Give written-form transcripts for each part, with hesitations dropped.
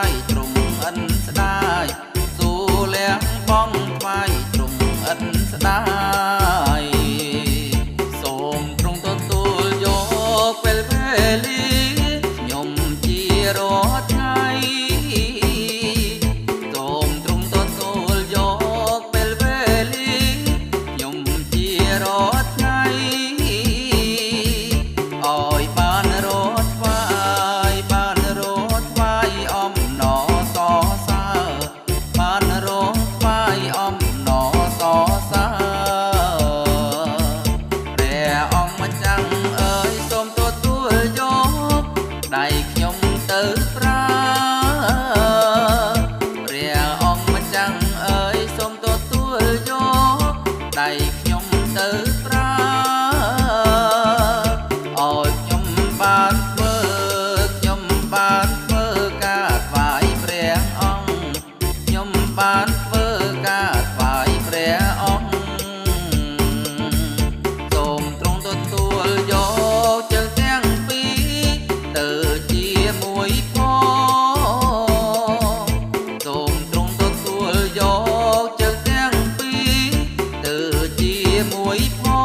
យទ្រង់ឥនស្ដាយ សូលះបងថ្វាយទ្រង់ឥនស្ដាយ សូមទ្រង់ទទួលយកពេលវេលាខ្ញុំជារាល់ថ្ងៃ សូមទ្រង់ទទួលយកពេលវេលាខ្ញុំជារាល់ថ្ងៃ ឲ្យបានរត់ថ្វាយ បានរត់ថ្វាយអំណរសរសើរ បានរត់ថ្វាយអំណរសរសើរ ព្រះអង្គម្ចាស់អើយ សូមទទួលយកដៃខ្ញុំទៅប្រើ ព្រះអង្គម្ចាស់អើយ សូមទទួលយកដៃខ្ញុំទៅប្រើ ឲ្យខ្ញុំបានធ្វើ ខ្ញុំបានធ្វើការថ្វាយព្រះអង្គ ខ្ញុំបានធ្វើការថ្វាយព្រះអង្គ សូមទ្រង់ទទួលយកជើងទាំងពីរទៅជាមួយផង សូមទ្រង់ទទួលយកជើងទាំងពីរទៅជាមួយផង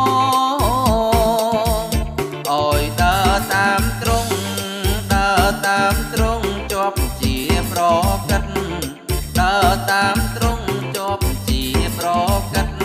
ឲ្យដើរតាមទ្រង់ ដើរតាមទ្រង់ជាប់ជាប្រកិត ដើរតាមទ្រង់ជាប់ជាប្រកិត។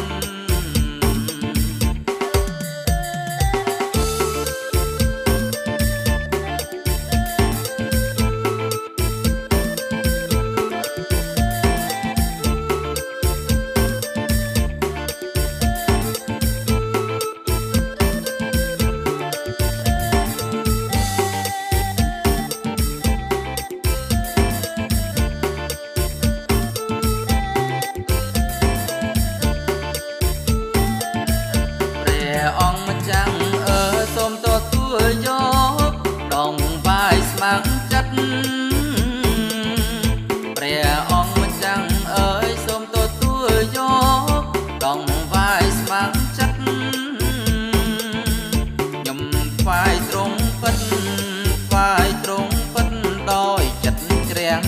ព្រះអង្គម្ចាស់អើយ សូមទទួលយកដងបាយស្ម័គ្រចិត្ត ព្រះអង្គម្ចាស់អើយ សូមទទួលយកដងបាយស្ម័គ្រចិត្ត ខ្ញុំថ្វាយទ្រង់ពិត ថ្វាយទ្រង់ពិតដោយចិត្តជ្រះ